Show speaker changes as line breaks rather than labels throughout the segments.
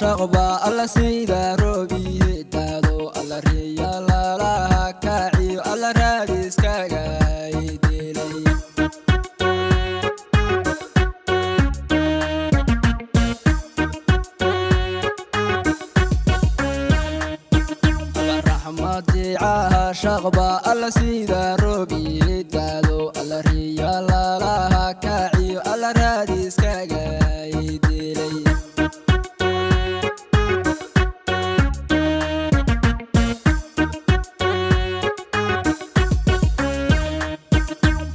Shaqba alla sida roobiye daado, alla riya lalaha kaaciyo, alla raadiskaga dilay. Alla raxmadiicaha shaqba, alla sida roobiye daado, alla riya lalaha kaaciyo, alla raadiskaga dilay.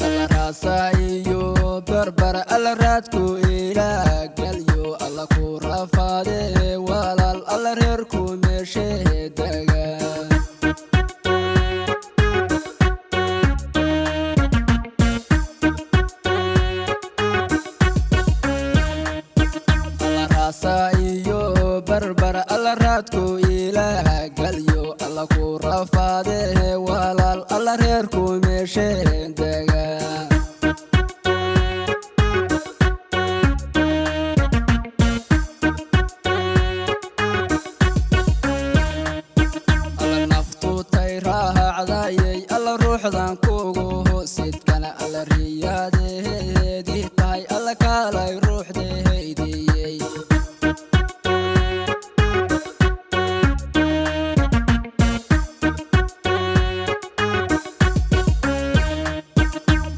Alla raasa iyo barbar, alla raadku ilaa galyo, alla ku rafaade walaal, alla reerku meeshe dega. Alla raasa iyo barbar, alla raadku ilaa galyo, alla ku rafaade walaal, alla reerku meeshe dega. Alla naftu tay raacdayay, alla ruuxdan kugu sidkana, alla riyaadeedii tahay, alla kaalay ruuxdeydiyey.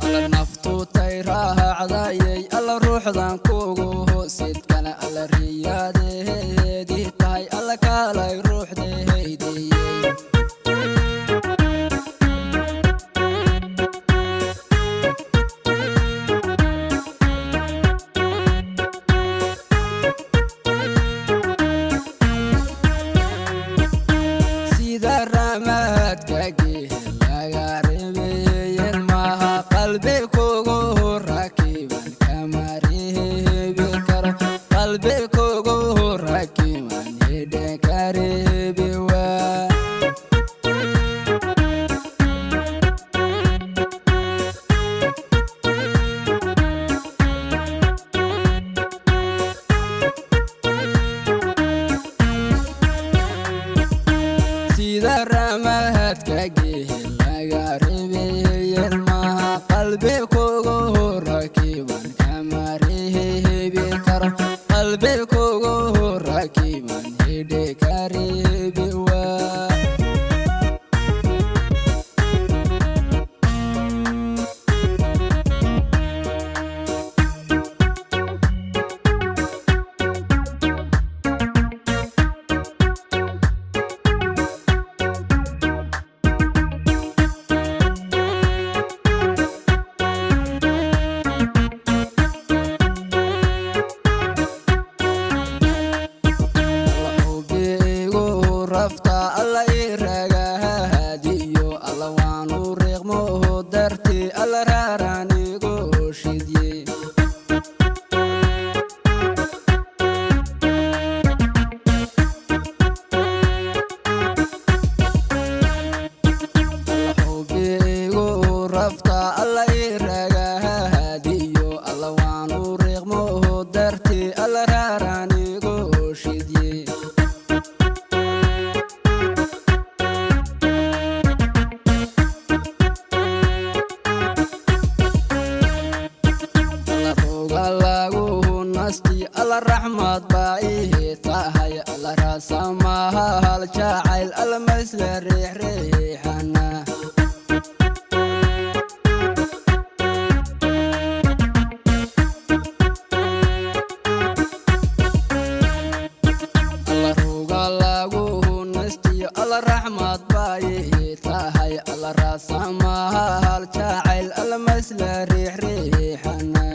Alla naftu tay raacdayay, alla ruuxdan kugu sidkana, alla riyaadeedii tahay, alla kaalay ruuxdeydiyey. Sida ramadka geel laga reebeyen maaha, qalbi kugu rakiban kama reebi karo, qalbi kugu rakiban hidhe ka reebi waa. Sida ramadka geel laga reebeyen maaha, qalbi kugu rakiban kama reebi karo, qalbi kugu rakiban hidhe ka reebi waa. Alla xubigu rafta, alla ii ragaadiyo, alla waanu riiqmo darti, alla raaranigu shidye. Alla xubigu rafta, alla ii ragaadiyo, alla waanu riiqmo darti, alla raaranigu shidye. Alla roga lagu nasti, alla raxmad baa ii tahay, alla raasamahal jacayl, alla maisla riixriixana. Alla roga lagu nastiyo, alla raxmad baa ii tahay, alla raasamahal jacayl, alla maisla riixriixana.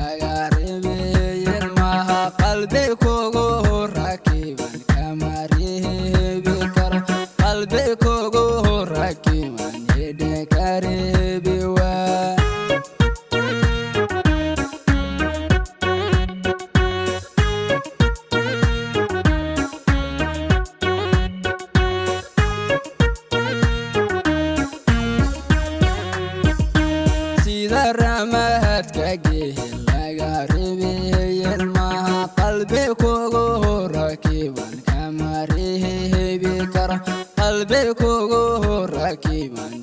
Laga reebeyen maha, qalbi kugu rakiban kama reebi karo, qalbi kugu rakiban hidhe ka reebi waa. Sida ramahadka gehel laga reebeyen maha, qalbi kugu rakiban kama reebi karo, qalbi kugu rakiban